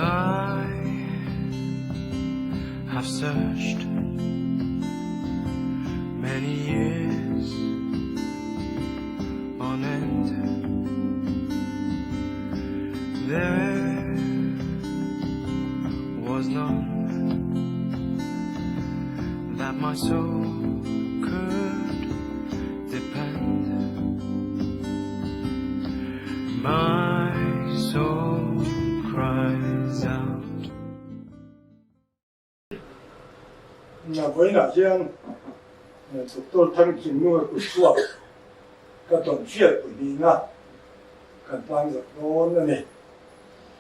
I have searched many years on end. There was none that my soul could depend. My soul cries out. Na vawiinah hian Doctor Thangchungnunga kut chhuak ka tawn hriat pahnihna kan tlangzarh dawn a ni.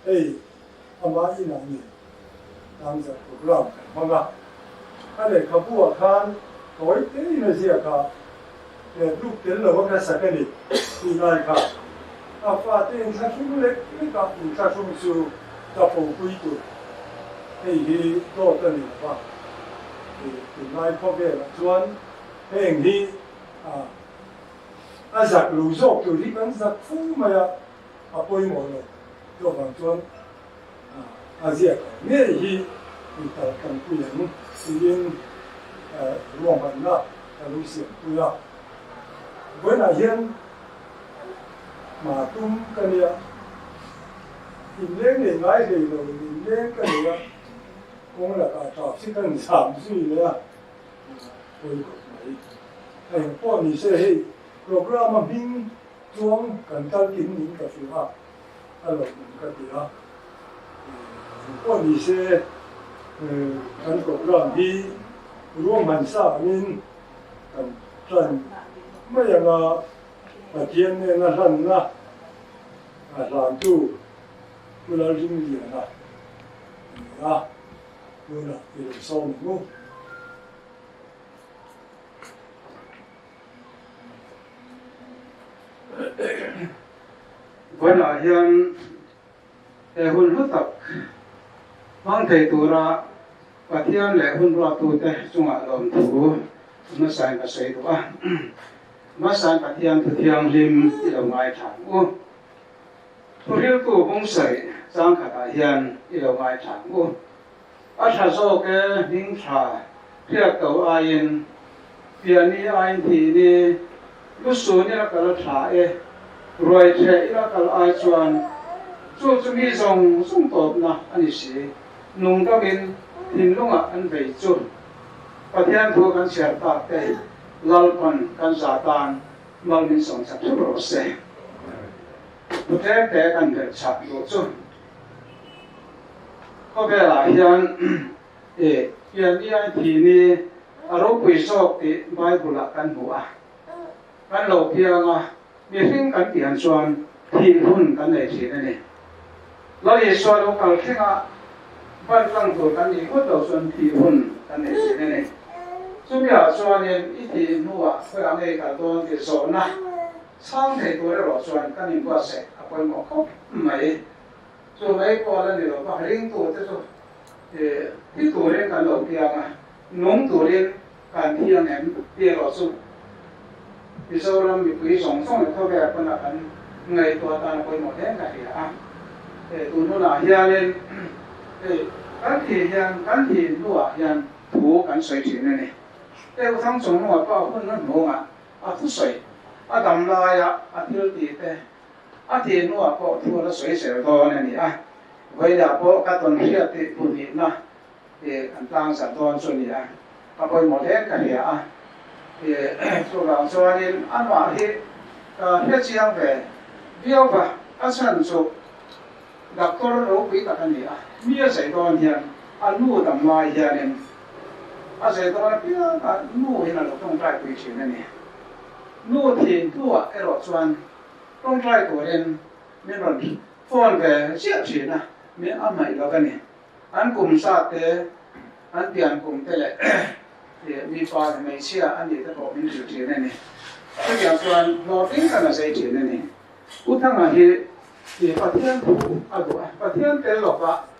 Hei ama inah nen tlangzarh program kan hmang a, a lehkhabu ah khan tawi tein a ziak a, lehtluk tel lo a ka sak a ni tih lai kha a fate inthlahrung lek lek a inthlahrung chu ka popui tur hei hi dawt a ni lo va, tunlai khawvelah chuan heng hi a zak lo zawk tur hi kan zak fu mai a. A pawimawh lo deuh vang chuan a ziak ang ngei hi intal kan pui ang tiin ruahmanna ka lo siampui a. Vawiinah hian hma tum ka nia, inleng nei ngai hlei lo in inleng ka nei a, kawng lakah traffic an zam zui leh a, pawi khawp mai. Eng pawh ni se hei programme a hming Chuang kan kal kim niin ka hria a, a lawmawm ka ti a. Engpawh ni se kan program hi ruahman sa angin kan tan mai ang a, Pathian nena hlanna a hlantu Pu Lalringliana a ni a, tunah i lo sawm ang u. Vawiinah hian he hun hlu tak hmang thei tura Pathian leh hun ruattute chungah lawmthu hmasain ka sawi duh a. Hmasain Pathian thu thianghlim i lo ngaithla ang u. Thuhriltu bungsawi changkhatah hian i lo ngaithla ang u. A tha zawk e, hming tha hriat ko aiin, piani aiin thihni, lusun ila kal a tha e, ruai thleh ila kal ai chuan chu chu mi zawng zawng tawpna a ni si, nungdamin thinlungah an vei chu Pathian thu kan chhiar tak te Lalpan kan za tan mal min sawm chak theuh rawh se. Thu tlem te kan belh chak duh chu. Khawvelah hian e pian i thi ni a ropui zawk tih Bible-ah kan hmu a. Kan lo piang a, mihring kan pian chuan thih hun kan nei thin a ni. Lal Isua lo kal thleng a, ban tlang tur kan nih ngawt lo chuan thih hun kan nei thin a ni. Chumiah chuanin i thih hnuah khawiah ngei kal dawn tih zawhna chhang thei tur erawh chuan kan inbuatsaih a pawimawh khawp mai. Chu mai pawh la ni lo va, ringtute chu thi turin kan lo piang a, nung turin kan thi ang em tih erawh chu Mizoram mipui zawng zawng leh khawvel pawnah kan ngaihtuah atan a pawimawh hle ka hria a. Tun hunah hianin hei kan thih hian kan thih hnuah hian thu kan sawi thin a ni. Hei Uthang Chungnunga pawh hun hnuhnungah a thusawi a dam laia a thil tih te A tih hnuah pawh thu a la sawi zel dawn a ni a, vawilah pawh ka tawn hriat tih phuhnihna ih kan tlang zat dawn chu a ni a, ka pawimawh hle ka hria a, ih chuvang chuanin amah hi ka hre chiang ve viau va, a chhan chu doctor ropui tak a ni a, mi a zai dawn hian a nu dam lai hianin a zai dawn apiang a nu hian a lo tawngtai pui thin a ni. Nu thin hnuah erawh chuan Tawngtai turin min rawn phone ve chiah thin a, min a hmaih lo a ni. An kum zat te, an pian kum te leh mipa leh hmeichhia a nih te pawh min hrilh thin a ni. Chutiang chuan hlawhtling kan a zei thin a ni. U Thanga hi Pathian thu a duh a, Pathian tel lawkah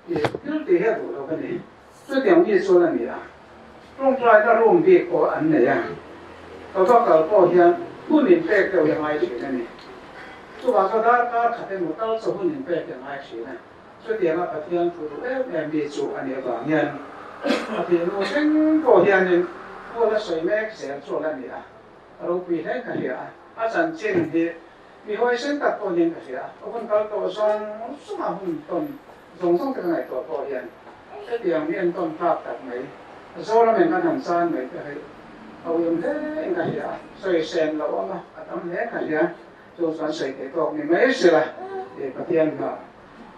thil tih hi a duh lo a ni. Chutiang mi chuan a ni a, tawngtaina room bik pawh an nei a, ka va kal pawh hian hun inpek deuh hi a ngai thin a ni. Chuvang chuan darkar khat emaw tal chu hun inpek hi a ngai thin a. Chutianga Pathian thu duh em em mi chu a nih avang hian a thihnu thleng pawh hianin thu la sawi mek zel chu a la ni a, a ropui hle ka hria a, a chanchin hi mi huaisen tak pawh niin ka hria a, a hun kal tawh zawng zawng a hun tawn zawng zawng te ka ngaihtuah pawh hian hetiang mi entawn tlak tak mai Zoramin kan han chan mai te hi a uiawm hle in ka hria a, sawi sen loh awm a, a tam hle ka hria, chu chuan sawi thei tawk ni mai sela Pathian hna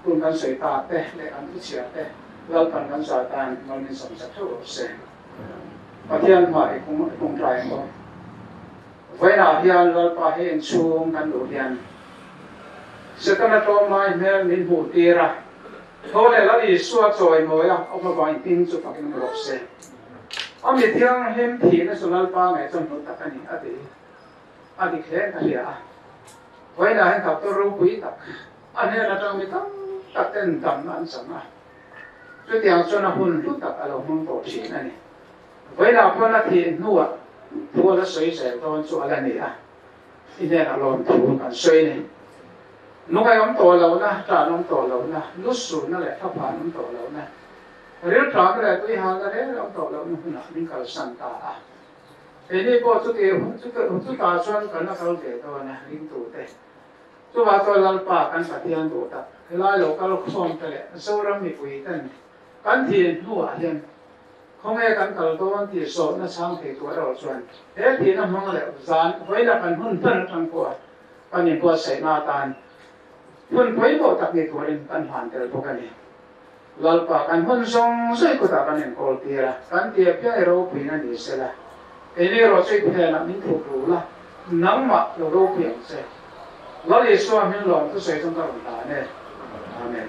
Hun kan sawi ta te leh kan thuchhiar te Lalpan kan zah tan mal min sawmsak theuh rawh se. Pathian hma i kung i kungtlai ang aw. Vawiinah hian Lalpa he inchhung kan luh hian Setana tlawmngai hmel min hmuh tir a, tho leh Lal Isua chawimawi a awm avangin hming chu fakin awm rawh se. A mi thianghlim thihna chu Lalpa ngaihchawm hlu tak a ni a ti. A dik hle ka hria a. Vawiinah hian doctor ropui tak A hnen atang mi tam tak ten damna an chang a, chutiang chuan a hun hlu tak a lo hmang tawh thin a ni. Vawilah pawn a thih hnuah thu a la sawi zel dawn chu a la ni a, i hnenah lawmthu kan sawi ni. Lungai awm tawh lohna, tan awm tawh lohna, lusunna leh thlaphan awm tawh lohna, rilṭahna leh tuihalna reng awm tawh lohna hunah min kalsan ta a. Keini pawh chuti chutah chuan kan la kal ve dawn a, ringtute. Chuvah chuan Lalpa kan Pathian duh tak, helai lo kal khawm te leh Zoram mipui ten kan thih hnuah hian khawnge kan kal dawn tih zawhna chhang thei tur erawh chuan he thihna hmang leh zan vawilah kan hun hman atang pawha kan inbuatsaihna atan hun pawimawh tak ni turin kan hlan tel bawk a ni. Lalpa kan hun zawng zawng kutah kan inkawl tir a, kan ti apiang i ropuina ni sela, keini erawh chu i phenah min thuk ru la, nangmah lo ropui ang che. Lal Isua hming lawm thusawi chuan ka rawn hlan e. Amen.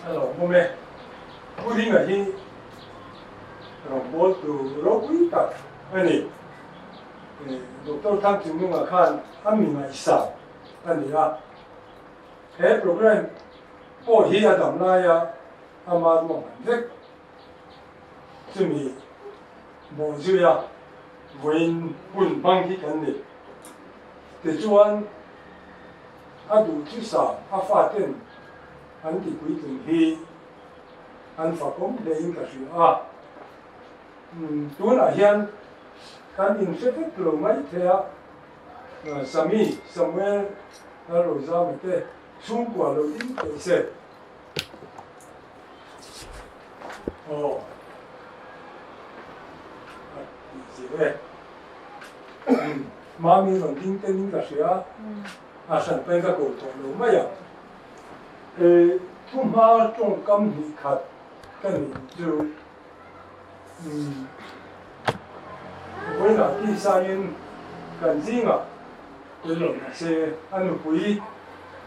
A lawmawm e. Pu Ringa hi rawngbawltu ropui tak a ni. Doctor Thangchungnunga khan a mi ngaihsam a ni a, he program pawh hi a dam laia ama ruahman vek chumi bawhzuia vawiin hun hmang hi kan ni. Tichuan a duhthusam a faten an tipuitling hi an fakawm hlein ka hria a. Tunah hian kan inhre vek lo mai thei a, Sami, Samuel, Lalrozama te chhungkua lo ding theih se. Aw, a tih zir e. Mami rawn ding telin ka hria, a hran pain ka ko tawh lo mai ang. Thuhma tawngkam hnih khat ka nih chu. Vawiinah tihsaiin kan zingah tel lo mah se a nupui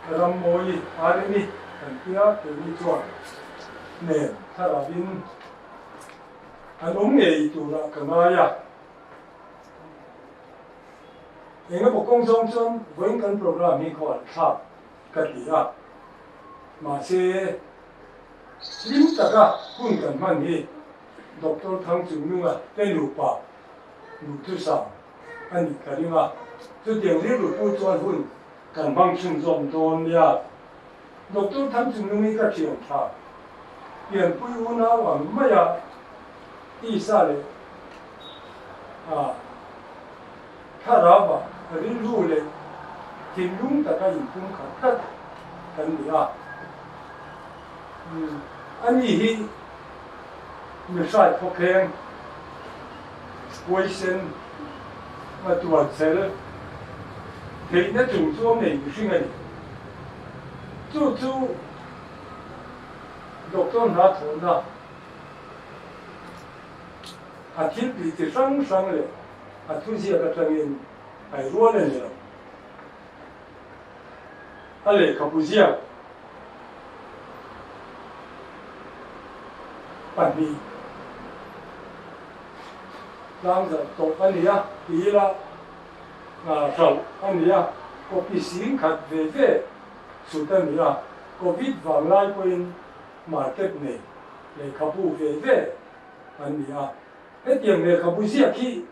Rammawi Aremi kan tia keini chuan nen thlarauin an awm ngei turah ka ngai a. Engemaw kawng zawng chuan vawiin kan program hi khaw an thlak ka ti a, mahse Hlim taka hun kan hman hi Doctor Thangchungnunga te nupa duhthusam a nih ka ring a, chutiang rilru pu chuan hun kan hmang chhunzawm dawn nia. Doctor Thangchungnungi ka thian tha, pianpui unau ang maia tisa leh a thlarauah rilru leh thinlung taka inpumkhat tlat kan ni a. Ani hi mihrai khawkheng huaisen a tuan chel theihna chung chuang nei mihring a ni. Chu chu Doctor hna thawhna a thil tih chi hrang hrang leh a thuziak atangin a i rual a ni lo. A lehkhabu ziak pahnih tlangzarh tawh a ni a, ti ila hralh a ni a, copy sing khat ve ve chhut a ni a, Covid vanglai pawhin market nei lehkhabu ve ve an ni a, hetiang lehkhabu ziak hi.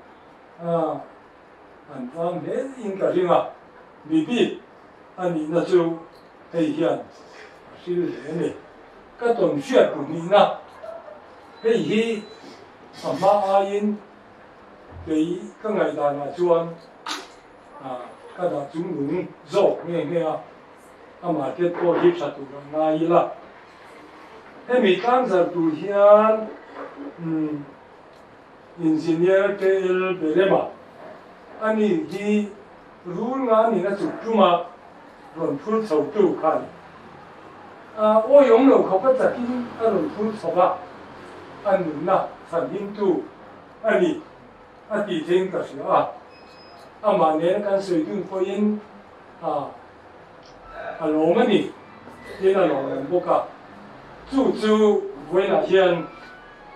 an vang hle in ka ring a, mi bik a nihna chu hei hian a hril hle a ni. Ka tawn hriat bu hnihna hei hi a hma aiin kei ka ngaihdanah chuan ka dah chungnung zawk nghe nghe a, a market pawh hi tha tur a ngai ila. Hemi tlangzar tur hian Engineer KL Berema a ni hi rul nga nin a chuk tum a, rawn phur chho tu kha a ni. A awiawm lo khawp a chakin a rawn phur chho a, a nunna chhanhim tu a ni a tih theiin ka hria a. Amah nen kan sawi dun pawhin a a lawm a ni tiin a lawm reng bawk a. Chu chu vawiinah hian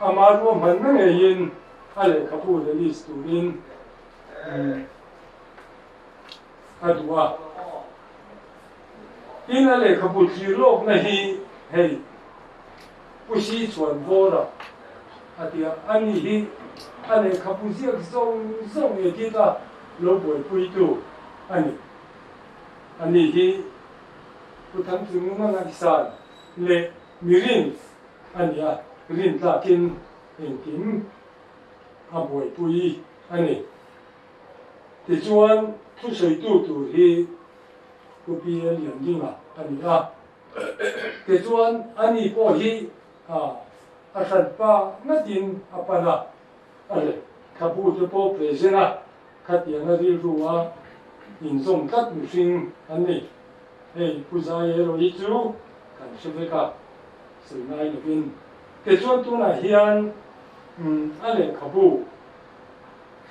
ama ruahmanna ngeiin a lehkhabu release turin a duh a. Tin, a lehkhabu thlir lawkna hi hei Pu Si chuan Vawra a ti a, ani hi a lehkhabu ziak zawng zawng edit a lo buaipuitu a ni. Ani hi Pu Thangchungnunga ngaihsan leh mirin a ni a, rin tlakin engkim a buaipui a ni. Tichuan, thusawitu tur hi Pu PL Liandinga a ni a. Tichuan, ani pawh hi a hranpa ngatin a pan a, a lehkhabu te pawh present a, khatianga rilru a inzawm tlat mihring an ni. Hei Pu Zai erawh hi chu kan hre vek a, sawi ngai lovin. Tichuan tunah hian a lehkhabu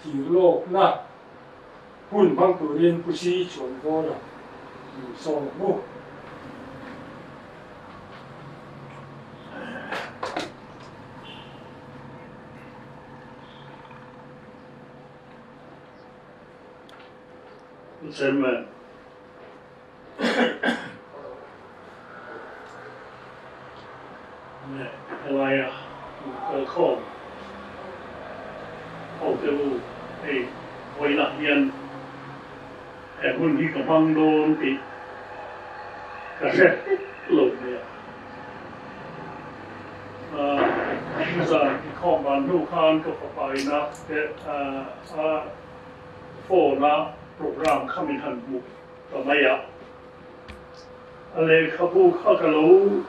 thir lawkna hun hmang turin Pu Si Chhuanvawra min sawm ang u. Pu Chairman, Helaia kalkhawm hote u hei vawilah hian he hun hi ka hmang dawn tih ka hre hlek lo mai a. Zan inkhawm van hnu khan ka fapa ina a phone a program kha min han hmuh ta mai a. A lehkhabu kha ka lo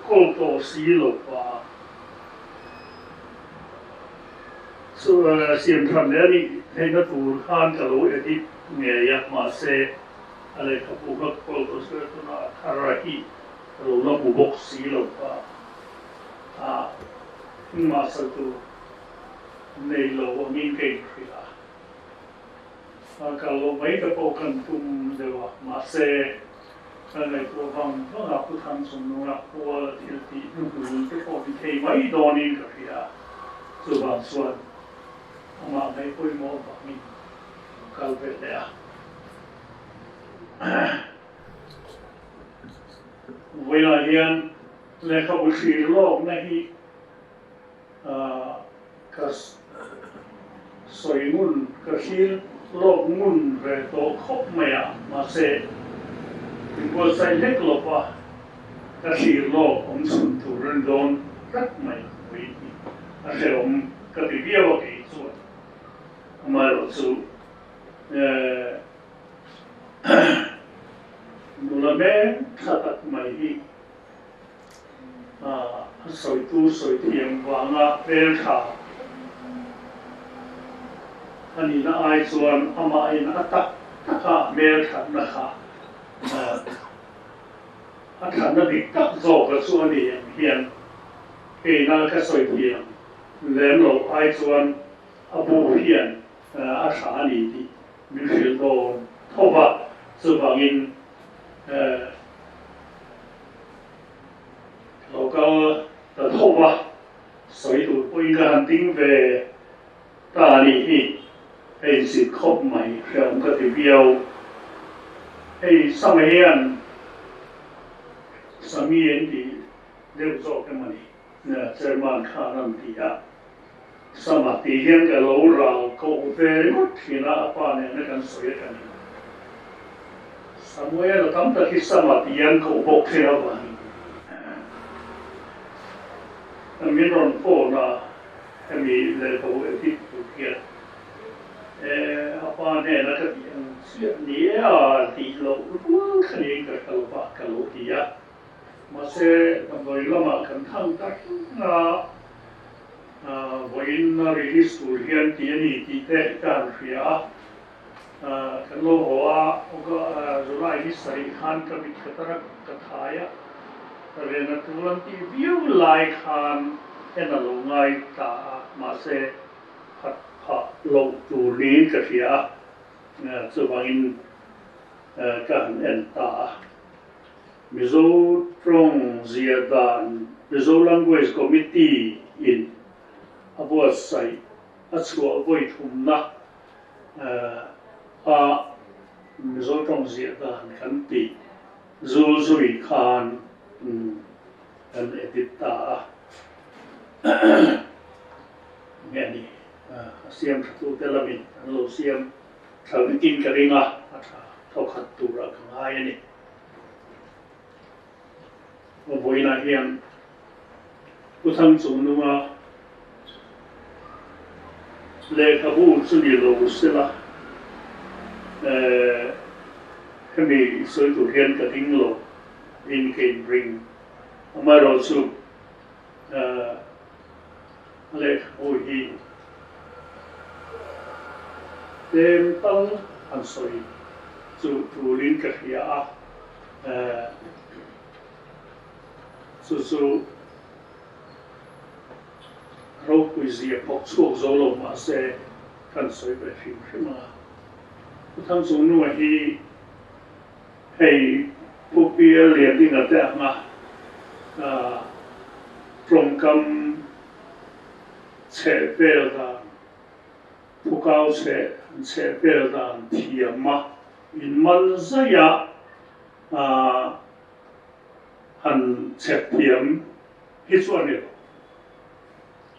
kawl tawh si lo va. Siam that leh a nih theihna tur khan ka lo edit ngei a, mahse a lehkhabu kha ka kawl tawh si lo tunah a thar a hi ka lo la hmu bawk si lo va. A engmah sawi tur nei lo angin ka inhrilh a. Kal loh mai te pawh kan tum deuh a, mahse ka ngaihtuah vang vang a, Pu Thangchungnunga pual a thil tih hnuhnun te pawh ni thei mai dawnin ka hria a, chuvang chuan amah ngaih pawimawh vangin ka kal ve leh a. Vawilah hian lehkhabu thlir lawkna hi Ka sawi ngun, ka thlir lawk ngun ve tawh khawp mai a, mahse inbuatsaih hlek lo va ka thlir lawk awm chhun tur a ni dawn tlat mai pawh hi a hrehawm ka ti viau a kei chuan. Amaherawhchu nula hmel tha tak mai hi A sawitu sawi thiam vanga hmeltha a nihna ai chuan amahin a tak taka hmelthatna kha a thatna dik tak zawka chu a ni ang hian keina ka sawi thiam lem loh ai chuan a bu hian a tha a ni tih min hrilh dawn tho va, chuvangin Lo kal ta tho va, sawi tur pawhin ka han ding ve ta a nih hi, hei zit khawp mai hreawm ka ti viau. Hei Sama hian Sami an ti deuh zawk emaw ni, Chairman khan an ti a. Sama tih hian ka lo ral koh ve ringawt thin a, a pa nena kan sawi atangin Samuel-a tam tak hi Sama tih an koh bawk thin avangin min rawn phone a, hemi lehkhabu edit tur hian e a pa hnena ka tih ang chiah ni e a tih loh rual kha niin ka hre lova ka lo ti a, mahse damdawi lamah kan thang ta reng a. Vawiin a release tur hian tih a ni tih te ka han hria a, kan lo haw a, July ni sarih khan ka mit ka tar a, ka thai a, ren a tul an tih viau lai khan en a lo ngai ta a, mahse phat phah loh tur niin ka hria a, chuvangin ka han en ta a. Mizo tawng zia dan Mizo Language Committee in a buatsaih a chhuah vawi thumna a Mizo tawng zia dan kan tih zul zui khan kan edit ta a. Nge ni a siam tha tute lamin an lo siam tha vekin ka ring a, a tha thawkhat turah ka ngai a ni. Vawiinah hian Pu Thangchungnunga lehkhabu chu ni lo sela, hemi sawi tur hian ka ding lo in ka inring. Amaherawhchu lehkhabu hi tlem tal han sawi chu tulin ka hria a, chu chu ropui zia phawk chhuak zo lo mahse kan sawi ve hrim hrim a. Pu Thangchungnunga hi Hei Pu Pial Liandinga te anga tawngkam chheh vel dan, phukau chheh an chheh vel dan thiam a inman zaih a han chhep thiam hi chu a ni lo.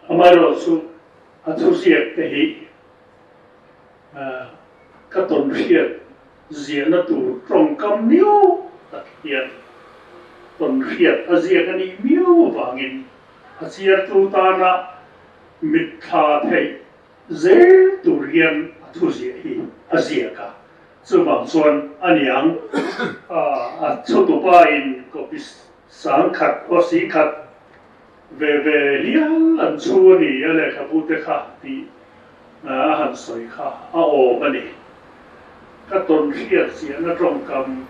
Amaherawhchu a thuziak te hi ka tawnhriat ziahna tur tawngkam miau tak hian tawnhriat a ziak a nih miau avangin a chhiartu tana mitthla theih zel tur hian a thuziah hi a ziak a. Chuvang chuan a niang a chhutupain copy sangkhat aw sikhat ve ve hial an chhu a ni a lehkhabu te kha tih a han sawi kha a awm a ni. Ka tawn hriat chiahna tawngkam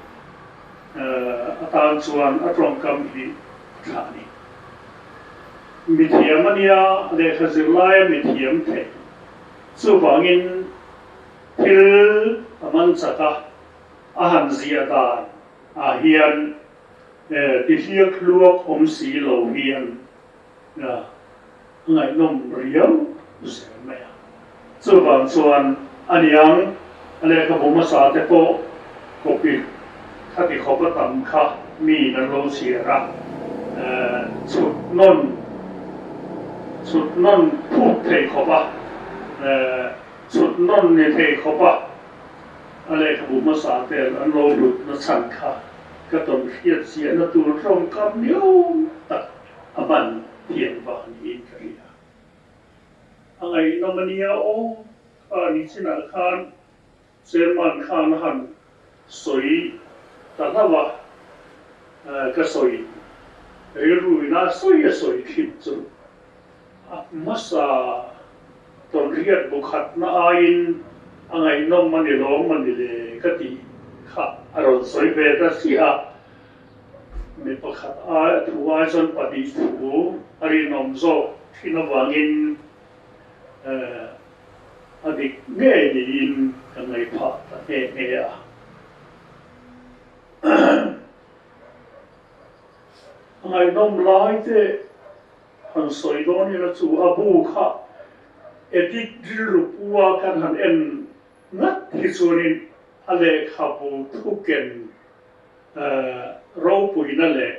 atan chuan a tawngkam hi a thlah a ni. Mithiam a nia, lehkha zirlaia mithiam thei. Chuvangin thil a man chak a, a han ziah dan ah hian ti hliak hluak awm si lo hian a ngaihnawm riau zel mai a. Chuvang chuan a niang a lehkhabu hmasa te pawh copy khati khawp a tam kha miin an lo chhiar a, chhut nawn chhut nawn phut thei khawp a, chhut nawn ni thei khawp a a lehkhabu hmasa te an lo hlut na chhan kha ka tawn hriat ziahna tur tawngkam niawm tak a hman thiam vang niin ka hria. A ngaihnawm a nia aw, kha ni chinah khan Chairman khan a han sawi ta hlauh a, ka sawi rilru ina sawi a sawi thin chu a hmasa tawnhriat bu khatna aiin a ngaihnawm a ni lawm a ni le ka tih kha a rawn sawi ve ta chiah a. Mi pakhat ai a thu ai chuan pahnih thu a rinawm zawk thin avangin a dik ngei niin ka ngaihphah ta nghe nghe a. A ngaihnawm lai te han sawi dawn ila chu a bu kha edit rilru pua kan han en ngat hi chuanin a lehkhabu thuken ropuina leh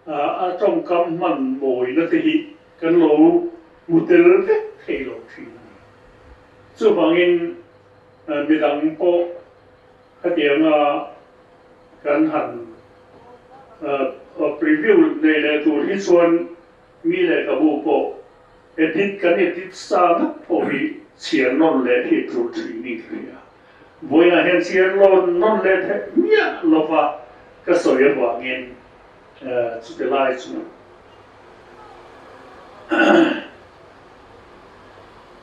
a tawngkam hman mawina te hi kan lo. hmu tel vek thei lo thin a ni. Chuvangin midang pawh khatianga kan han preview nei leh tur hi chuan mi lehkhabu pawh edit kan edit sa ngat pawh hi chhiar nawn leh hi tur thin in ka hria. Vawiinah hian chhiar lawn nawn leh theih miah lova ka sawi avangin chuti lai chu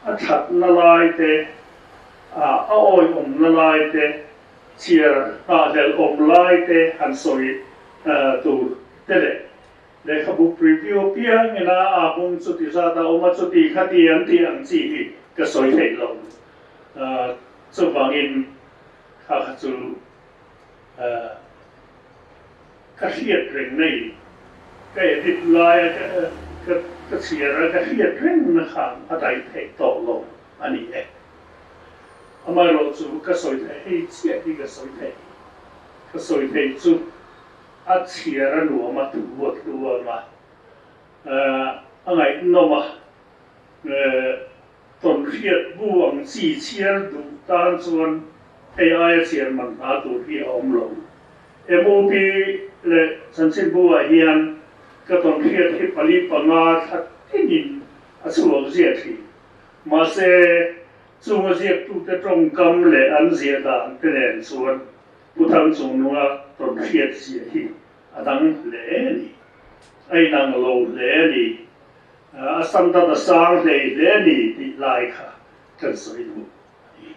a thatna lai te, a awihawmna lai te, chhiar nghahhlelh awm lai te han sawi tur te leh lehkhabu preview apiang ina a bung chuti zat a awm a, chuti khati an tih ang chi hi ka sawi theih lo. Chuvangin kha kha chu Ka hriat reng na in ka edit laia ka ka chhiar a ka hriat reng na khan a daih theih tawh lo a ni e. Amaherawh chu ka sawi theih hei chiah hi ka sawi theih. Ka sawi theih chu a chhiar a nuam a thu a tluang a, a ngaihnawm a, Tawnhriat bu ang chi chhiar duh tan chuan hei aia chhiar man hna tur hi a awm lo. MOP leh chanchinbu ah hian ka tawnhriat hi pali panga thla tinin a chhuak ziah thin. Mahse, chung a ziaktute tawngkam leh an ziah dan te nen chuan Pu Thangchungnunga tawnhriat ziah hi a dang hle a ni. A inang lo hle a ni. A standard a sang hlei hle a ni tih lai kha kan sawi duh a ni.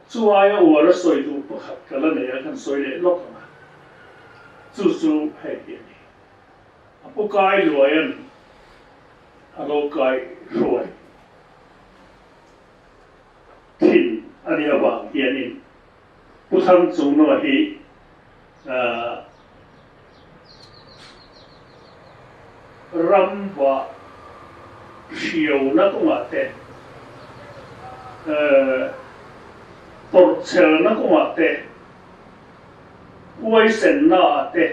Chu aia uar a sawi duh pakhat ka la nei a, kan sawi leh lawk ang a. Chu chu hei hi a ni. A pu kai luaian a lo kai hruai thin a nih avang hianin Pu Thangchungnua hi Ram vah hriauna kawngah te, tawrhchelna kawngah te, huaisennaah te,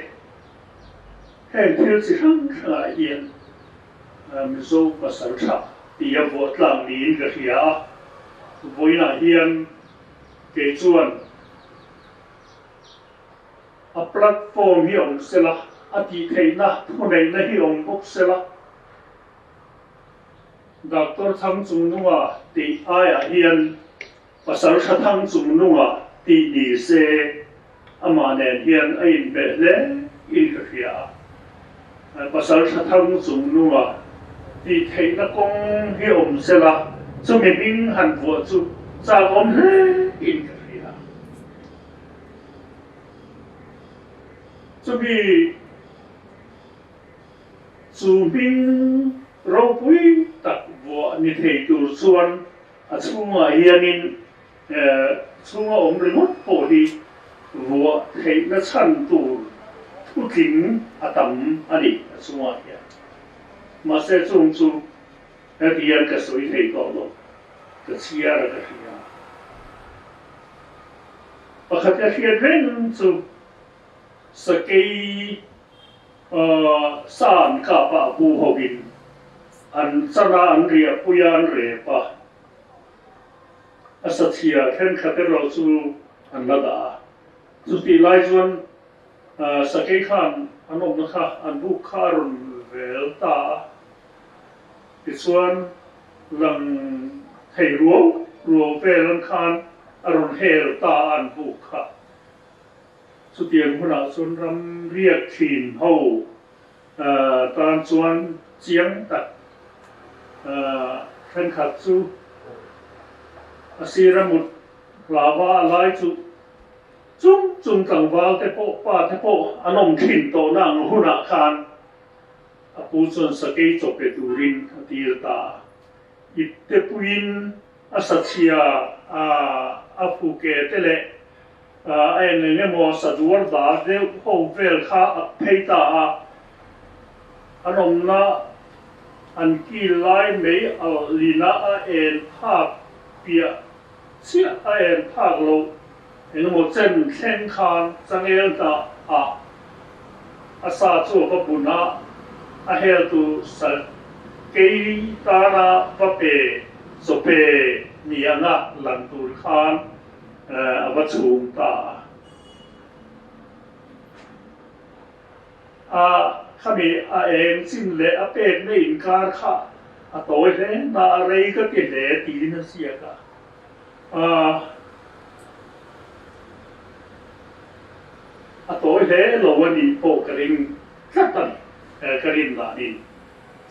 heng thil chi hrang hrangah hian Mizo pasaltha tia vuah tlang niin ka hria a, vawiinah hian kei chuan A platform hi awm sela, a tih theihna thuneihna hi awm bawk sela. Doctor Thangchungnunga tih aiah hian Pasaltha Thangchungnunga tih ni se amah nen hian a inhmeh hle in ka hria a. Pasaltha Thangchungnunga tih theihna kawng hi awm sela, chumi hming han vuah chu chak awm hle in ka hria. Chumi chu hming ropui tak vuah ni thei tur chuan a chhungah hianin chhunga awm ringawt pawh hi vuah theihna chhan tur thutling a tam a ni a chhungah hian. Mahse chung chu heti hian ka sawi thei tawh lo, ka chhiar a ka hria. Pakhat ka hriat reng chu sakei sa an kap a bu hovin an chan a an riahpui a an rep a, a sachhia thenkhat erawh chu an la dah a. Chutih lai chuan sakei khan an awmna kha an buk kha a rawn vel ta a, tichuan lang thei ruau ruau vel an khan a rawn hel ta a an buk kha. Chutiang hunah chuan ram riak thin ho tan chuan chiang tak thenkhat chu a sira mut hlava a lai chu chung chung tlangval te pawh pa te pawh an awm thin tawhna ang hunah khan A pu chuan sakei chaw pe turin a tir ta a. Ipte puiin a sachhia a a fu ke te leh a eng eng emaw saduar dar deuh ho vel kha a phei ta a. An awmna an kil lai mei alh lina a en phak piah chiah a en phak loh eng emaw chen thleng khan changel hnah ah. A sa chu a va bun a, a heltu sakei tana va pe chaw pe ni anga lang tur khan a va chhum ta a. A khami a eng chin leh a pekna inkar kha a tawi hle na a rei ka ti hle tiin a ziak a. A a tawi hle lo a nih pawh ka ring tlat a ni, ka rin danin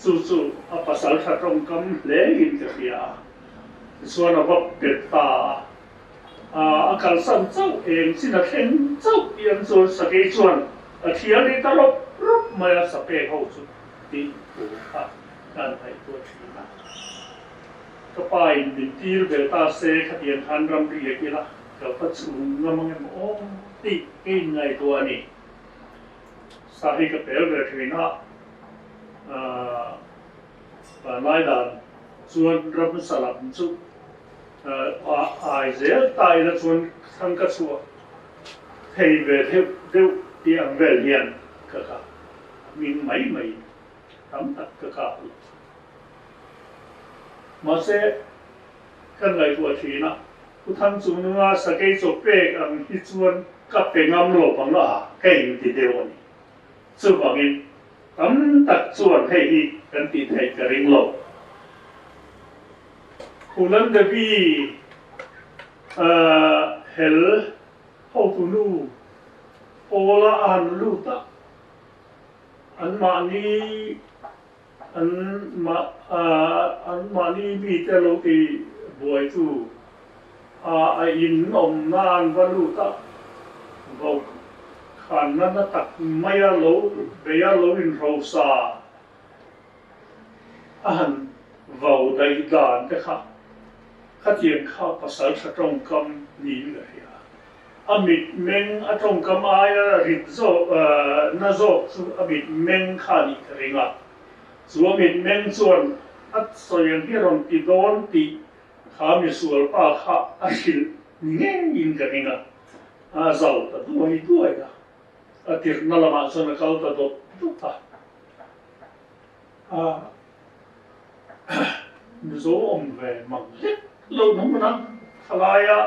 chu chu a pasal tha tawngkam hle in ka hria a. Tichuan a va bet ta a. A kalsan chauh eng chin a thleng chauh tih an chuan sakei chuan a thial rih ta rawp rawp mai a, sapek ho chu tih tur kha kan ngaihtuah thin a. Ka pa in min tir ve ta se khatiang khan ram riak ila ka va chhung ngam ang em aw tih ka inngaihtuah a ni. Sa hi ka pel ve thin a, Lai dan chuan ram sa lam chu ai zel ta ila chuan thang ka chhuah thei ve deuh deuh tih ang vel hian ka kap hming mai mai tam tak ka kap lo. Mahse, kan ngaihtuah thin a, Pu Thangchungnunga sakei chaw pek ang hi chuan ka pe ngam lo vang a, ka inti deuh a ni. Chuvangin tam tak chuan hei hi kan tih theih ka ring lo. Phoolan Devi hel hotu nu pawla a han lut a, anmahni an anmahni mite lo ti buaitu a in awmna an va lut a, vau khanna na tak maia lo beia lo inhrosa a han vau daih dan te kha khatiang kha pasal tha tawngkam niin ka hria. A mitmeng a tawngkam aia rit zawk na zawk chu a mitmeng kha a nih ka ring a, chu a mitmeng chuan a sawi ang hi a rawn ti dawn tih Kha misual pa kha a hrilh ngeiin ka ring a, a zau ta duai duai a, a tirhna lamah chuan a kal ta dawt dawt a. A Mizo awm ve mang hlek lo na hmun a, khalaia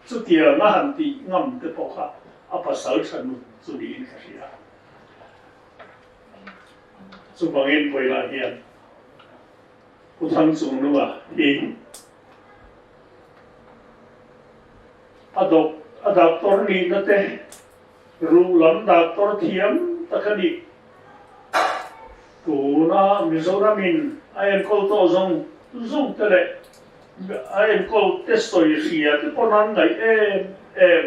chutiang a han tih ngam te pawh kha a pasal tha nun chu niin ka hria. Chuvangin vawilah hian Pu Thangchungnunga hi a dawk a doctor nihna te ruh lam doctor thiam tak a nih. Tuna Mizoramin a enkawl tawh zawng zawng te leh a enkawl te sawi hria te pawn an ngaih em em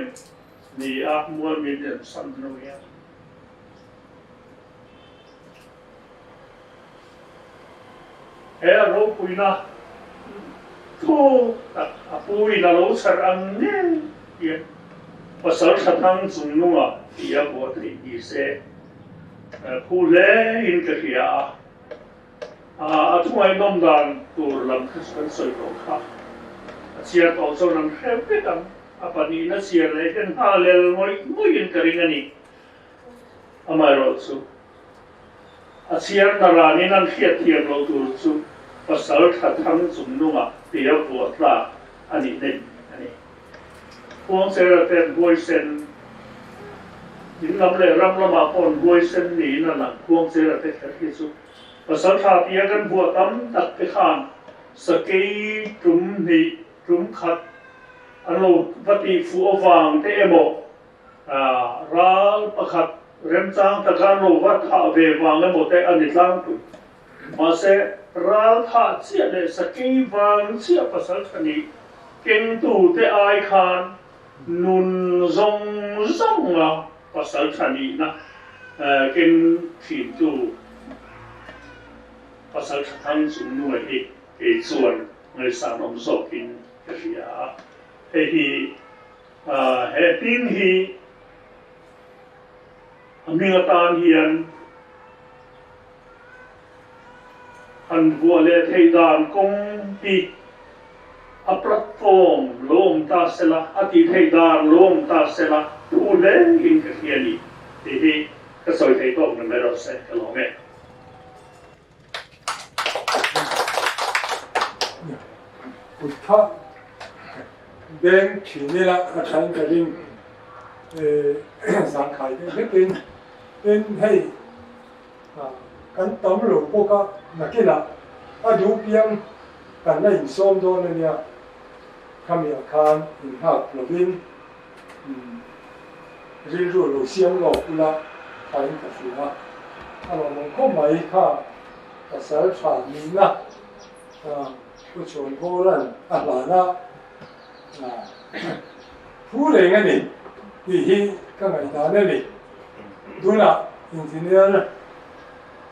ni a mual min en san hnu hian. He a ropuina thu tak a puin a lo chhar ang ngei hian pasal tha thang chung nunga tih a buah theih ni se phu hle in ka hria a, a thu ngaihnawm dan tur lam kha chu kan sawi tawh kha a chhiar tawh chuan an hreu vek ang, a pahnihna chhiar leh hian nghalel ngawih ngawih in ka ring a ni. Amaherawhchu, a chhiar na ranin an hriatthiam loh tur chu pasal tha thang chung nungah tia vuah tlak a nih neih a ni. Khuangchera ten huaisen in lam leh ram lamah pawh an huaisen niin a lang. Khuangchera te kher hi chu pasal tha tia kan vuah tam tak te khan sakei tum hnih tum khat an lo va tih fuh avang te emaw Ral pakhat remchang taka lo va thah ve vang emaw te a ni tlangpui. Mahse, ral thah chiah leh sakei vang chiah pasal tha nih kengtu te ai khan nun zawng zawnga pasal tha nihna keng thintu pasal tha thang chung nuai hi kei chuan ngaihsan awm zawkin ka hria a. Hei hi He hming hi a hming atan hian han vuah leh theih dan kawng hi a platform lo awm ta sela, a tih theih dan lo awm ta sela thu hle in ka hria a ni tih hi. Ka sawi thei tawk ni mai rawh se, ka lawm e. Kut kha beng thin ila a thain ka ring zangkhai deuh hlekin tin hei kan tam lo bawk a nakinah a duh piang kan la insawm dawn a nia khamiah khan inghak lovin Rilru lo siam lawk ula thain ka hria a, a lawmawm khawp mai kha pasal tha nihna Pu Chhuanvawra'n a hlan a, phu reng a ni tih hi ka ngaihdan a ni. Tunah Engineer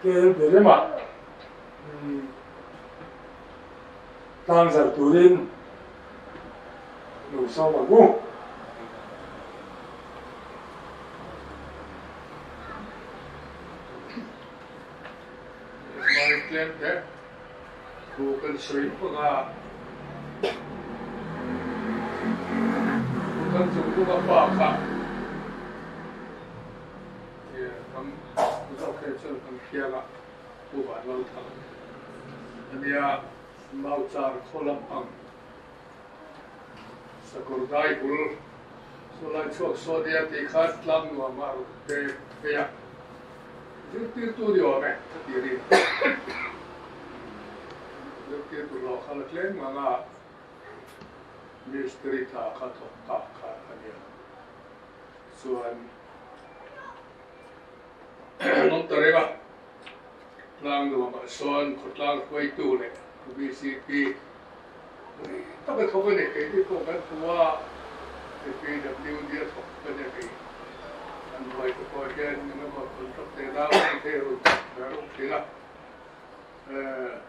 KL Berema Tlangzar turin lo sawm ang u. Hmai tlem te thu kan sawi phawt a, kan chung hnung a pa kha kan zawk hi chuan kan khiang a, Pu Vanlalthang a nia. Mauchar khaw lam ang sakawr dai bul saw lai chhuak saw nia tih kha tlang nuam a rawn pek phei a, zirtirtu ni awm e ka ti rin. Zirtirtu hlawh kha la tlem ngang a, mistiri tla kha thawk ta kha a nia. Chuan an awm ta reng a. Tlang nuamah sawn khawtlang hruaitu leh VCP rei tak a thawk a ni. Keini pawh kan hmu a, PWD a thawk a ni kei. An buai te pawh hian engemaw contract te nau an thei rawn ve reuh thin a.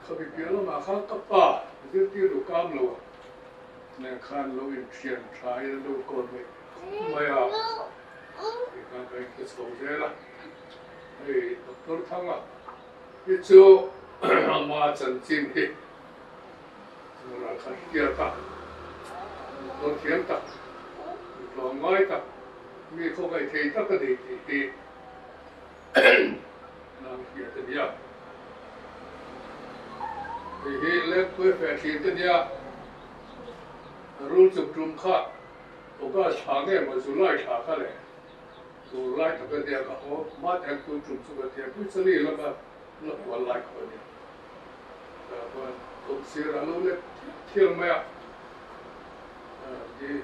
Khami piah lamah khan ka pa zirtir lu kam lo a nen khan lo inthian tha in an lo kawn mai khawp mai a, tikhan ka inhre chho zel a. Hei Doctor Thanga hi chu ama chanchin hi ralkhat hriat a, doctor thiam tak, mi tlawmngai tak, mi khawngaih thei tak a ni tih hi nang hriat a nia. Hei hi Lengpui feh thlir te nia, rul chuk tum kha August thla nge maw July thla kha le. Tur lai tak a nia ka haw hma teng tun tum chu ka tia pui chali lama la kual lai khaw a nia. Tah chuan kawng sir a lo let thial thial mai a, di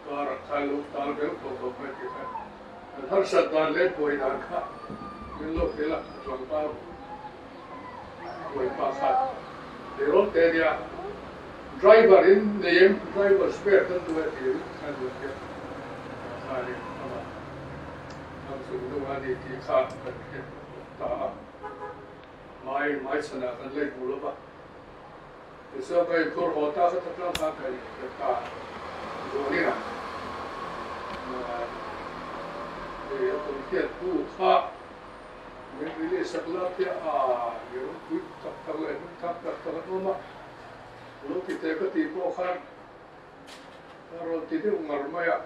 karah khan lo tal bel tawh lo mai tih khan kan harsat dan leh buai dan kha min lo hrilh a, a tlangval buaipa khan Leirawn te a nia driver in nei em driver spare kan duh e tih ringawt khan lo tia khanin amah ang chung deuh a ni tih kha kan hre ta a, mai mai chhanah kan lei hmu lova tichuan ka inkhur haw ta ka ta tlang khan ka inhre ta zualin a hei a tawnhriat hnu kha min release sak la tia a mi ropui tak tak leh hnung thak tak tak an awm a lo ti teh ka tih pawh khan a rawn ti deuh ngar mai a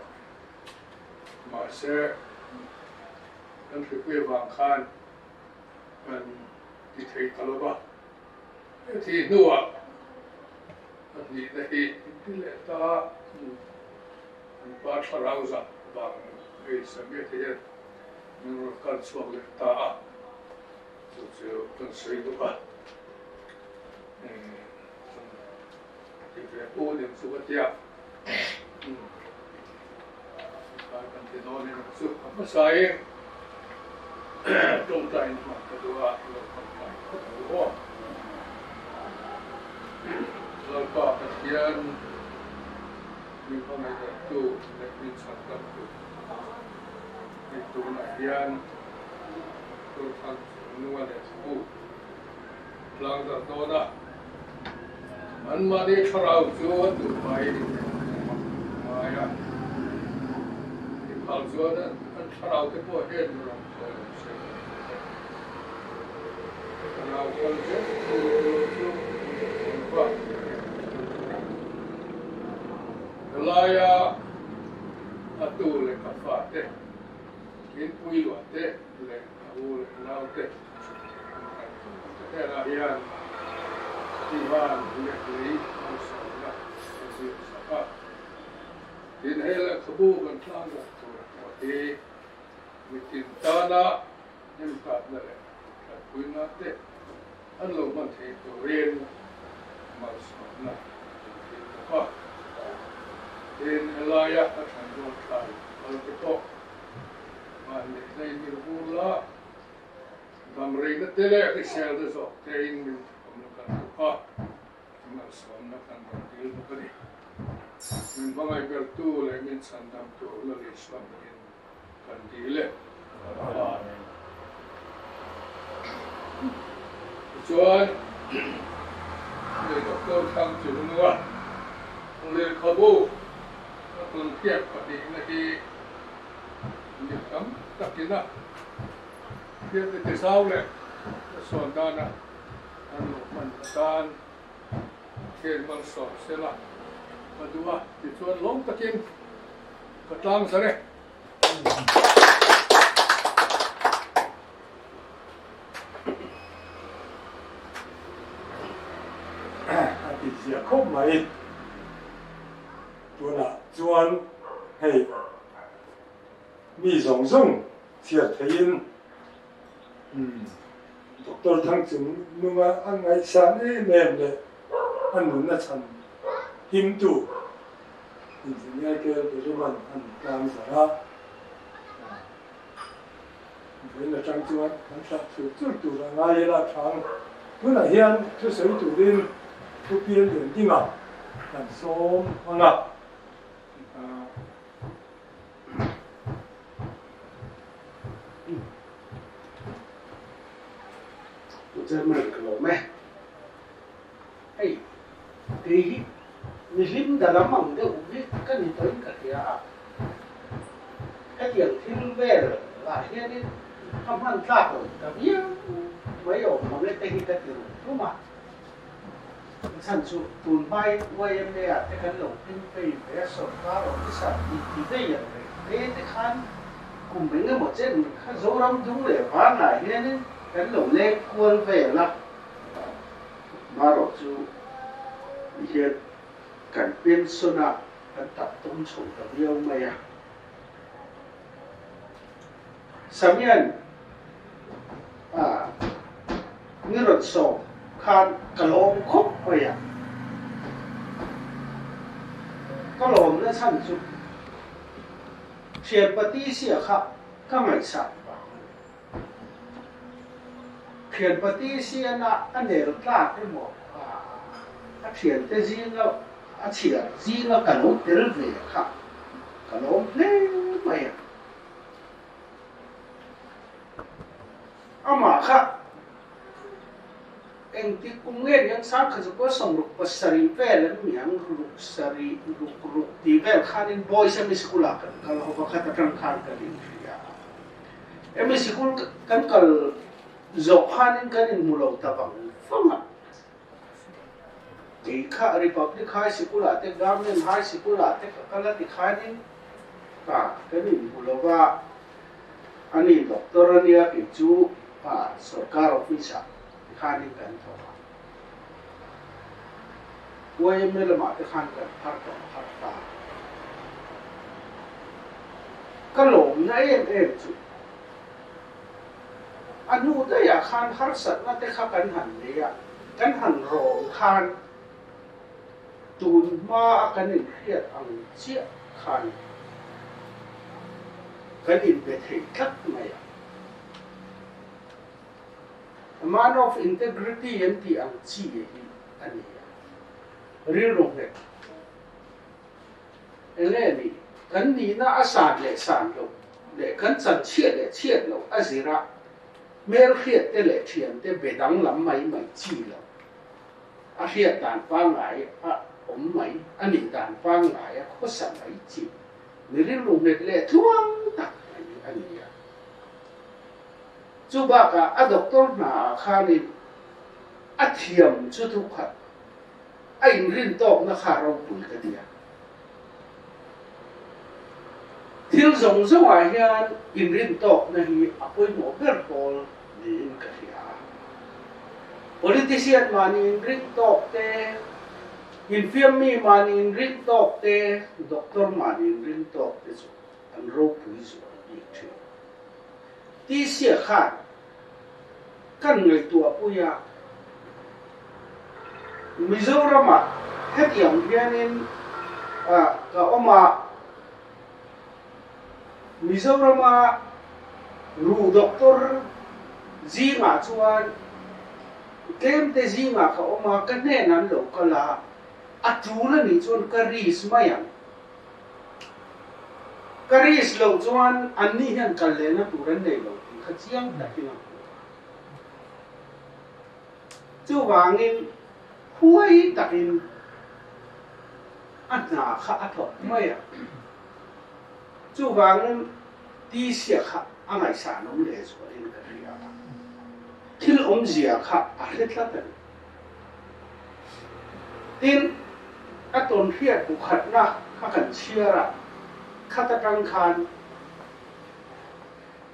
mahse kan hripui avang khan kan ti thei ta lo va heti hnuah a hnihna hi min ti leh ta a an pa thlarau zah vang hei Samia te hian Min rawn kal chhuak leh ta a, chu chu kan sawi duh a, ti ve u ning chu ka tia, kai kan ti dawn in chu a hmasain tawngtai in hman ka duh a, lo tawngtai phawt ang u aw. Lalpa Pathian min hmangaihtu leh min chhandamtu. Hei tunah hian Turkhan nunga lehkhabu tlang darh dawn a, anmahni thlarau chu an duh faiin ngai a, inphal chuan an thlarau te pawh hian ram chawi lo se kan ti e. Thlarau kal zel tur chu Lalpa helaia A tu leh a fa te, inpui luah te leh Hei van leh lei malsawmna a ziak sak a. Tin, he lehkhabu kan tlangzarh tur pawh hi mitin tana hnemtatna leh thatpuina te an lo hman theih turin malsawmna an thil bawk a. Tin, helaia a than rual thlai kal te pawh vanneihna in min vur la, damreina te leh hriselna zawk tein min thawmna kan duh a, malsawmna kan rawn dil bawk a ni. Min hmangaih bertu leh min chhandamtu Lal Isua hmingin kan dil e. Amen. Tichuan, hei Doctor Thangchungnunga lehkhabu a tawnhriat pahnihna hi mi tam takin a hriatna tizau leh a sawn dana an lo hman atan Thian malsawm sela ka duh a, tichuan lawm takin ka tlang zar e. A ti zia khawp mai. Tunah chuan hei mi zawng zawng chhiar theiin Doctor Thangchungnunga a ngaihsan em em leh a nunna chhan himtu Engineer KL Beriman a ni tlang zar a. Vawiin atang chuan kan thlah chur chur tur a ngai ila thang. Tunah hian thusawi turin thu pial lian dingah kan sawm ang a. Chairman ka lawm e. Hei, kei hi mihlim dalam ang deuh hi ka ni tawhin ka hria a. Hetiang thil vel ah hianin ka hman tlak lo ta viau mai awm mang e te hi ka ti rum rum a. A chhan chu tun hmai YMA ah te kan lo pin phei ve a, sawrkar officer inti vei ang reng te te khan kum eng emaw chen kha Zoram dung leh vanah hianin kan lo leng kual vel a, marawh chu hian kan pension a kan tap tum chho ta viau mai a. Samian a ni rawn sawm khan ka lawm khawp mai a, ka lawmna chhan chu thian Patisia kha ka ngaihsan vang a ni. Thian Patisiana a nel tlak emaw a thiante zinga a chhiar zinga ka lo tel ve kha ka lawm hle mai a. Amah kha engtik kum nge niang sangkhat zakua sawmruk pasarih vel an niang ruk sarih ruk ruk tih vel khanin boys emi sikul ah kan kal ho pakhat atang khan kan inhria a. Emi sikul kan kal zawh khanin kan inhmu lo ta vang vang a. Kei kha Republic High Sikul ah te Government High Sikul ah te ka kal a ti khanin ka kan inhmu lo va, ani doctor a nia kei chu sorkar office ah ti khanin kan thawk a. YMA lamah te khan kan phar kan phar ta. Ka lawmna em em chu. A hnu daihah khan harsatna te kha kan han nei a, kan han rawn khan tun hma a kan inhriat ang chiah khan kan inbe thei tlat mai a. A man of integrity an tih ang chi hi a ni a, rilru nghet. Enge ni, kan nihna a san leh san loh leh kan chan chhiat leh chhiat loh a zir a, hmelhriat te leh thian te be danglam mai mai chi lo. A hriat dan pangngai a awm mai, a nih dan pangngai a khawsa mai chi. Mi rilru nghet leh tluang tak mai a ni a. Chu bakah a doctor hna ah khanin a thiam chu thukhat A inrin tawkna kha ropui ka ti a. Thil zawng zawngah hian inrin tawkna hi a pawimawh ber pawl niin ka hria a. Politician mahni inring tawk te, infiammi mahni inring tawk te, doctor mahni inring tawk te chu an ropui zual bik thin. Tisia khan kan ngaihtuahpui a, Mizoramah hetiang hianin ka awm a, Mizorama ru doctor zingah chuan tlemte zingah ka awm a, ka hnen an lo kal a, a tul a nih chuan ka risk mai ang. Ka risk loh chuan anni hian kal lehna tur an nei lo tih kha chiang takin a hmu a. Chuvangin huai takin a hna kha a thawk mai a. Chuvangin tisia kha a ngaihsan awm leh zualin ka hria a, thil awmzia kha a hre tlat a ni. Tin, a tawn hriat bu khatna kha kan chhiar a, khat atang khan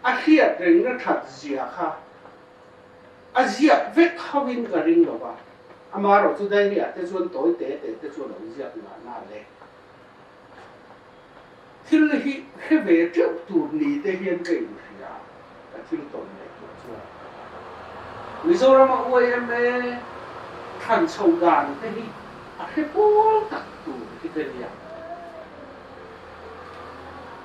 a hriat rengna that zia kha A ziak vek hovin ka ring lo va, amaherawh chu diary ah te chuan tawi te te te chuan a lo ziak ngah na le. Thil hi hre ve teuh tur ni te hian ka inhria a, ka thil tawn ngaihtuah chuan. Mizorama YMA thlan chho dan te hi a hre pawl tak tur hi ka nia.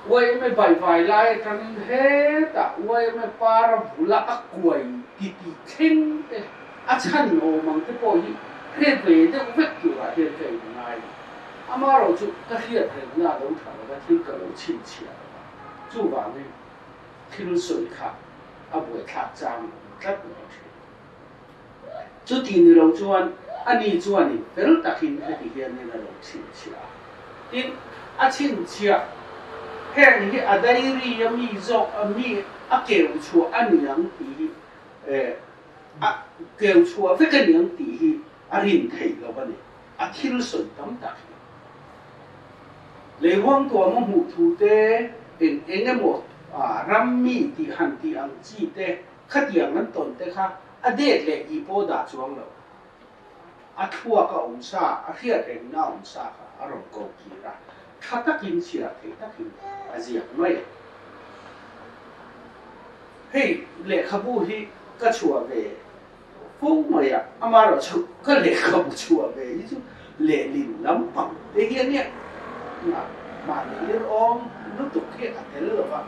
Yma baivai lai atangin hetah yma para vula a kuai titi thleng te, a chhan awm ang te pawh hi hre ve deuh vek turah hian ka in ngai lo. Amaherawh chu ka hriat rengna a lo tha lova thil ka lo chhinchhiah lova, chuvangin thil sawi kha a buaithlak chang a awm tlat mai thin. Chuti ni lo chuan ani chuanin fel takin heti hianin a lo chhinchhiah a. Tin, a chhinchhiah heng hi a diary a mi zawk a mi a keu chhuah a ni ang tih hi eh a keu chhuah vek a ni ang tih hi a rin theih lo a ni. A thil sawi tam tak hi leiruang tuam a hmuh thu te eng eng emaw ram mi tih han tih ang chi te Khatiang an tawn te kha a det leh i pawh dah chuang lo. A thluak a awm sa, a hriat rengna a awm sa kha a rawn ko kir a, tha takin chhiar thei takin a ziak mai a. Hei lehkhabu hi ka chhuah ve fo mai a, amaherawhchu ka lehkhabu chhuah ve hi chu lehlin lampang te hi a nia. Mahni irhawm lutuk hi a tel lo va.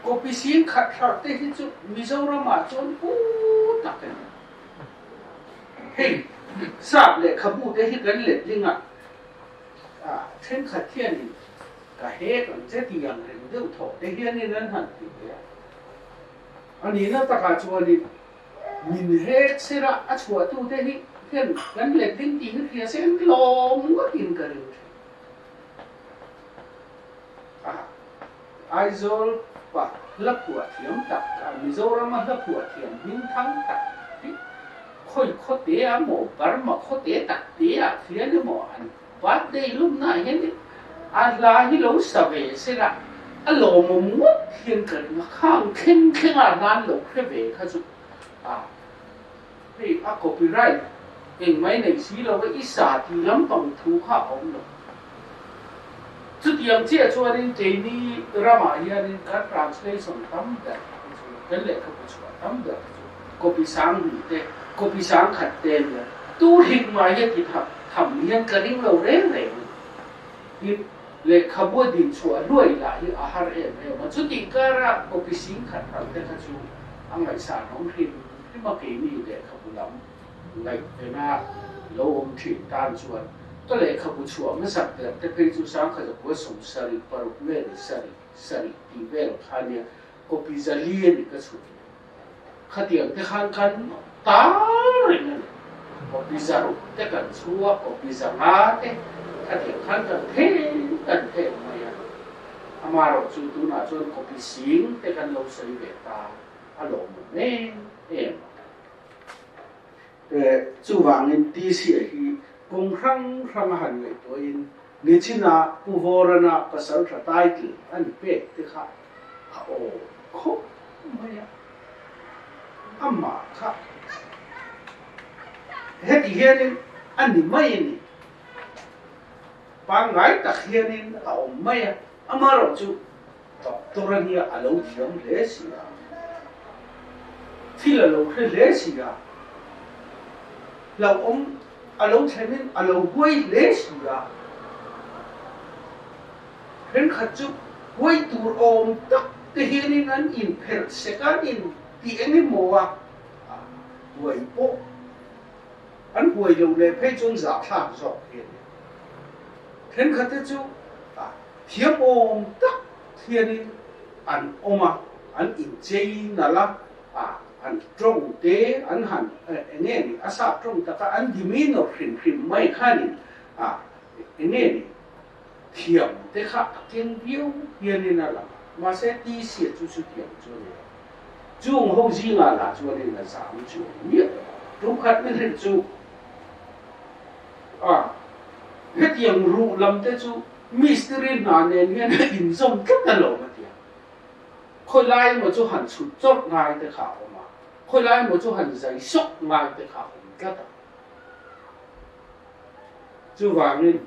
Copy sing khat hrarh te hi chu Mizoram ah chuan pu tak a ni. Hei sap lehkhabu te hi kan let ling a, thenkhat hianin ka hek ang che ti ang reng deuh thawh te hianin an han ti ve a. A nihna takah chuanin min hek sela a chhuahtu te hi hian kan let ling tih hi hria se an tlawm ngawtin ka ring thin. Aizawl pa hla phuah thiam tak, Mizorama hla phuah thiam hming thang tak hi khawi khaw te ah maw, Burma khaw te tak te ah hian emaw an birthday lumna ah hian a hla hi lo sa ve sela a lawmawm ngawt hian ka ring a, khang thleng thleng ah hlan lo hre ve kha chu a hei a copyright engmah i nei si lo a, i sa ti lampang thu kha a awm lo. Chutiang chiah chuanin keini ramah hianin kan translation tam ber hi chu, kan lehkhabu chhuah tam ber hi chu copy sang hnih te, copy sang khat te a nia. Tu hrik mai hi a ti tham tham hian ka ring lo reng reng a ni. Tin, lehkhabu a din chhuah hluai lah hi a har em em a, chutih kara copy sing khat ral te kha chu a ngaihsan awm hrim hrim a keini lehkhabu lam ngaihvena lo awm thin tan chuan ka lehkhabu chhuah hmasak ber te phei chu sangkhazakhua sawmsarih paruk nge ni sarih sarih tih vel kha nia copy zali a ni ka chhut leh. Khatiang te khan kan tar reng a ni. Copy zaruk te kan chhu a, copy zanga te khatiang khan kan thei kan thei mai a. Amaherawhchu tunah chuan copy sing te kan lo sawi ve ta a lawmawm em em a. Chuvangin TCA hi kawng hrang hrang a han ngaihtuahin Nichina Pu Vawrana pasaltha title an pek te kha a awm khawp mai a. Amah kha heti hianin a ni mai a ni. Pangngai tak hianin a awm mai a, amaherawh chu doctor a nia a lo thiam hle si a, thil a lo hre hle si a, hlauhawm a lo thlenin a lo huai hle si a, thenkhat chu huai tur awm tak te hianin an inphelh sek a, an in ti eng emaw a, huai pawh an huai lo leh phei chuan zahthlak zawk hi a ni. Thenkhat te chu thiam awm tak hianin an awm a, an inchei nalh a, an tawng te an han eng nge ni, a sap tawng taka an demeanor hrim hrim mai khanin eng nge ni thiam te kha a keng viau hianin a lang a, mahse TC-a chu chutiang chu a ni lo. Chung ho zingah lah chuanin a zam chuang miah lo a. Tumkhat ni hrilh chu a hetiang ruh lam te chu mistiri hna nen hian a inzawm tlat alawm a ti a. Khawi lai emaw chu han chhut chawrh ngai te kha a awm a, khawi lai emaw chu han zai sawk ngai te kha a awm tlat a. Chuvangin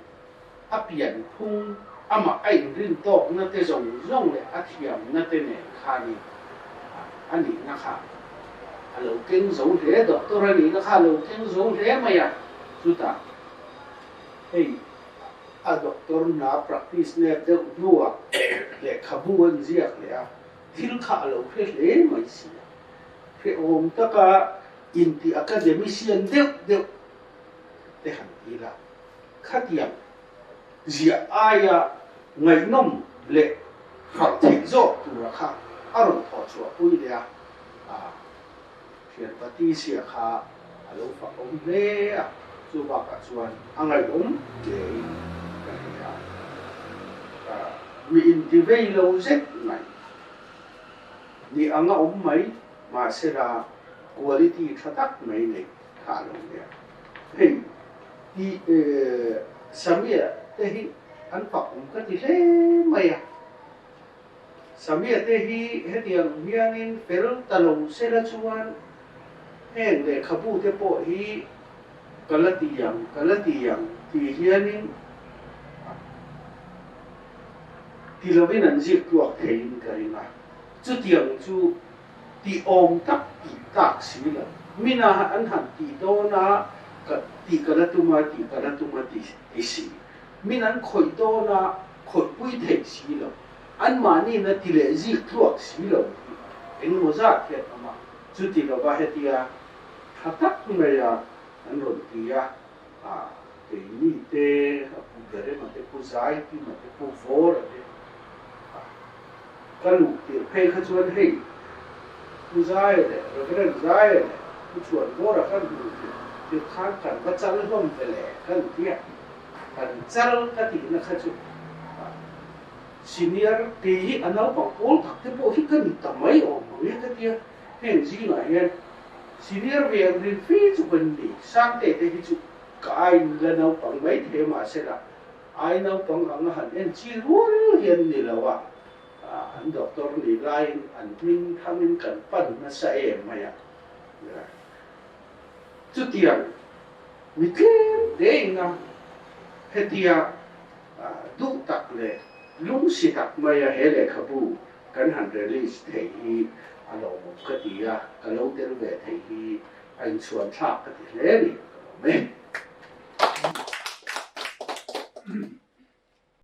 a pian phung, amah a inrin tawkna te zawng zawng leh a thiamna te nen khanin a nihna kha a lo keng zo hle, doctor a nihna kha a lo keng zo hle mai a, chutah hei a doctor hna practice nep deuh hnuah lehkhabu an ziak leh a, thil kha a lo hre hle mai si a, hrehawm taka inti academician deuh deuh te han ti la. Khatiang ziah aia ngaihnawm leh hralh theih zawk tura kha a rawn thawh chhuah pui leh a, a thian Patisia kha a lo fak awm hle a, chu bakah chuan a ngaihawm hlein ka hria a, mi intivei lo zet mai ni anga awm mai mahsela quality tha tak mai nei kha a lo nia. Hei hi Samia te hi an fak awm ka ti hle mai a. Samia te hi hetiang hianin fel ta lo sela chuan heng lehkhabu te pawh hi ka la ti ang, ka la ti ang tih hianin ti lovin an zik tluak theiin ka ring a. Chutiang chu Tih awm tak tih tak si lo. Mina an han tih dawn a, ka tih ka la tum a, tih ka la tum a ti ti si. Min an khawih dawn a, khawihpui theih si lo. Anmahniin a ti leh zik tluak si lo hi engemaw zat hian awm a. Chuti lova hetia tha tak maia an rawn ti a, ah keini te, a pu Berema te, pu Zaikima te, pu Vawra te, ah ka luh tirh phei kha chuan hei pu Zaia leh Reverend Zaia leh pu Chuan Vawra kan hmuh tirh tirh khan kan va chal hlawm ve le kan ti a, kan chal ka tihna kha chu ah senior kei hi a naupang pawl tak te pawh hi ka ni ta mai awm ang e ka ti a, heng zingah hian Senior ve ang rin fe chu kan ni. Sangte te hi chu ka ai nula naupang mai thei mahsela ai naupang anga han en chi rual hian ni lo a, an doctor nih laiin an hming thangin kan pan nasa em mai a. Chutiang mi tlem te inga hetia duh tak leh lungsi tak maia he lehkhabu Kan han release theih hi a lawmawm ka ti a, ka lo tel ve theih hi a inchhuan thlak ka ti hle a ni, ka lawm e.